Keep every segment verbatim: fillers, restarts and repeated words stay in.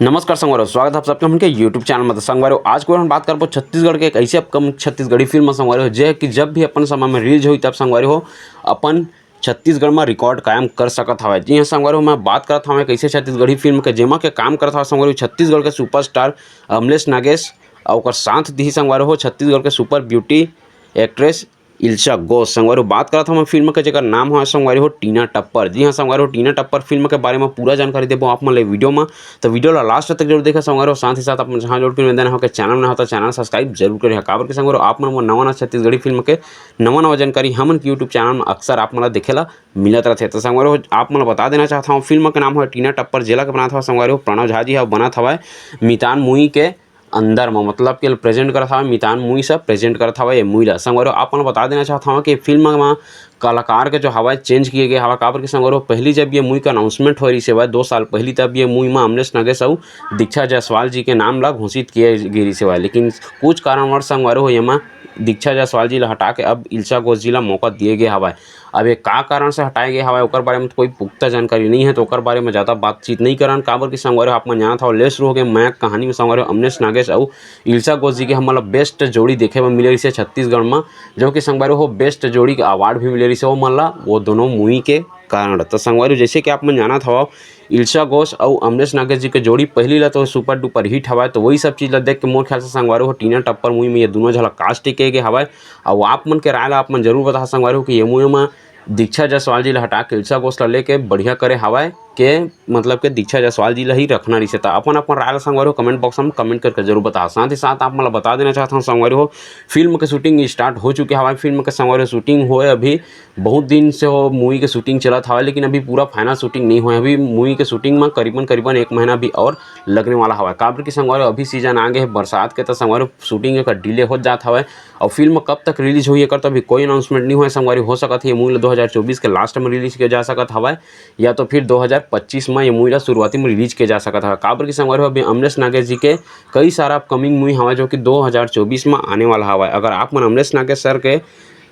नमस्कार संगवारी हो, स्वागत है आप सबके हमन के YouTube चैनल में। तो संगवारी हो, आज को हम बात करबो छत्तीसगढ़ के एक ऐसे अपकमिंग छत्तीसगढ़ी फिल्म संगवारी हो, जे कि जब भी अपन समय में रिलीज होई तब संगवारी हो अपन छत्तीसगढ़ में रिकॉर्ड कायम कर सकत हवय। जी हाँ संगवारी हो, मैं बात करत हवं एक ऐसे छत्तीसगढ़ी फिल्म के, जेमा के काम करत हवय संगवारी हो छत्तीसगढ़ के सुपरस्टार अमलेश नागेश अउ ओकर साथ दिही संगवारी हो छत्तीसगढ़ के सुपर ब्यूटी एक्ट्रेस इल्शा घोष। संगवारी हो, बात करत हवं फिल्म के, जेकर नाम हवय संगवारी हो टीना टप्पर। जी हाँ संगवारी हो, टीना टप्पर फिल्म के बारे में पूरा जानकारी देबो आप मन ले वीडियो में। तो वीडियो ला लास्ट तक जरूर देखा संगवारी हो। साथ ही साथ आप मन जहाँ जरूर फिल्म देना हो के चैनल में हो तो चैनल सब्सक्राइब जरूर करिहा, काबर के संगवारी हो आप मन वो नवा नवा छत्तीसगढ़ी फिल्म के नवा नवा जानकारी हमन के YouTube चैनल में अक्सर आप मन ला देखे ला मिलत रहथे। तो संगवारी हो, आप मन ला बता देना चाहत हवं, फिल्म के नाम हवय टीना टप्पर, जेला के बनात हवय संगवारी हो प्रणव झा जी ह, बनात हवय मितान मूवी के अंदर म, मतलब कि प्रेजेंट करत हवय मितान मूवी से प्रेजेंट करत हवय ये मूवी ला। संगवारी हो, आप मन ला बता देना चाहत हवं कि फिल्म म कलाकार के जो हवय चेंज किए गए हवय, काबर कि संगवारी हो पहली जब ये मूवी का अनाउंसमेंट होए रहिस हवय दो साल पहली, तब ये मूवी म अमलेश नागेश अउ दीक्षा जायसवाल जी के नाम ला घोषित किए गे रहिस हवय, लेकिन कुछ कारणवश संगवारी हो एमा दीक्षा जायसवाल जी ला हटा के अब इल्शा घोष जी ला मौका दिए गए हवय। अब ये का कारण से हटाए गए हवय ओकर बारे में तो कोई पुख्ता जानकारी नहीं है, तो ओकर बारे में ज़्यादा बातचीत नहीं करन, काबर कि संगवारी हो आप मन जानत हव, रिलीज हो गए मयंक कहानी में संगवारी हो अमलेश नागेश अउ इल्शा घोष जी के हमन ला बेस्ट जोड़ी देखे बर मिले रहिस हे छत्तीसगढ़ में, जो कि संगवारी हो बेस्ट जोड़ी के अवार्ड भी मिले रहिस हे वो मन ला, वो दोनों मूवी के कारण। तो संगवारी हो, जैसे कि आप मन जानत हव, इल्शा घोष अउ अमलेश नागेश जी के जोड़ी पहली ला तो सुपर डुपर हिट हवय, तो वही सब चीज़ ला देख के मोर ख्याल से संगवारी हो टीना टप्पर मूवी में ये दोनों झला कास्ट किए गए हवय। अउ आप मन के राय ला आप मन जरूर बताहा संगवारी हो कि ये मूवी में दीक्षा जायसवाल जी ला हटा के इल्शा घोष ला लेके बढ़िया करे हवय के, मतलब के दीक्षा जायसवाल जी ला ही रखना रहिस हे। त अपन अपन राय ला संगवारी हो कमेंट बॉक्स में कमेंट करके जरूर बताहा। साथ ही साथ आप मन ला बता देना चाहत हवं संगवारी हो, फिल्म के शूटिंग स्टार्ट हो चुके हवय। फिल्म के संगवारी हो शूटिंग होए अभी बहुत दिन से हो मूवी के शूटिंग चलत हवय, लेकिन अभी पूरा फाइनल शूटिंग नहीं होए। अभी मूवी के शूटिंग में करीबन करीबन एक महीना भी और लगने वाला हवय, काबर कि संगवारी हो अभी सीजन आ गए हे बरसात के, तो संगवारी हो शूटिंग एकर डिले होत जात हवय। और फिल्म कब तक रिलीज होही एकर तो अभी कोई अनाउंसमेंट नहीं होए संगवारी हो। हो सकत हे ये मूवी ला दो हज़ार चौबीस के लास्ट में रिलीज किया जा सकत हवय, या तो फिर दो हज़ार पच्चीस में ये मूवी ला शुरुआती में रिलीज किया जा सकत हवय, काबर कि संगवारी हो अभी अमलेश नागेश जी के कई सारा अपकमिंग मूवी हवय जो कि दो हज़ार चौबीस में आने वाला हवय। अगर आप मन अमलेश नागेश सर के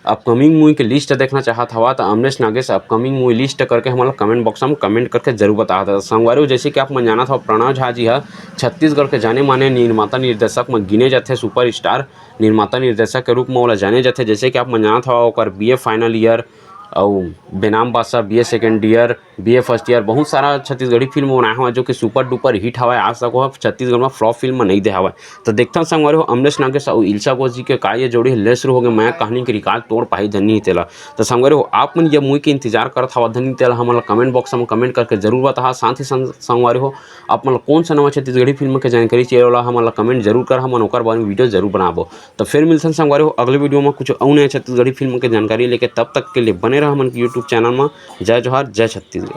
अपकमिंग मूवी के लिस्ट देखना चाहत हवा, तो Amlesh Nagesh upcoming movie list करके हमन ला कमेंट बॉक्स में कमेंट करके जरूर बताहा। संगवारी हो, जैसे कि आप मन जानत हव, प्रणव झा जी ह छत्तीसगढ़ के जाने माने निर्माता निर्देशक में गिने जाथे, सुपर स्टार निर्माता निर्देशक के रूप में ओला जाने जाथे। जैसे कि आप मन जानत हव, ओकर बीए फाइनल ईयर अउ बेनाम बादशाह BA second year, BA first year, बहुत सारा छत्तीसगढ़ी फिल्म बनाए हवय जो कि सुपर डुपर हिट हवय। आज तक वो छत्तीसगढ़ में फ्लॉप फिल्म नहीं दे हवय। तो देखथन संगवारी हो, अमलेश नागेश अउ इल्शा घोष जी के का ये जोड़ी रिलीज हो गए मयंक कहानी के रिकॉर्ड तोड़ पाही धनी तेला। तो संगवारी हो, आप मन ये मूवी के इंतजार करत हवा धनी तेला, हमन ला कमेंट बॉक्स में कमेंट करके जरूर बताहा। साथ ही संग संगवारी हो, आप मन ला कौन सा नवा छत्तीसगढ़ी फिल्म के जानकारी चाहिए वाला, हमन ला कमेंट जरूर कर, हमन ओकर बारे में वीडियो जरूर बनाबो। तो फिर मिलथन संगवारी हो अगले वीडियो में कुछ अउ नया छत्तीसगढ़ी फिल्म के जानकारी लेके। तब तक के लिए बने रहा हमन के YouTube चैनल में। जय जोहार, जय छत्तीसगढ़।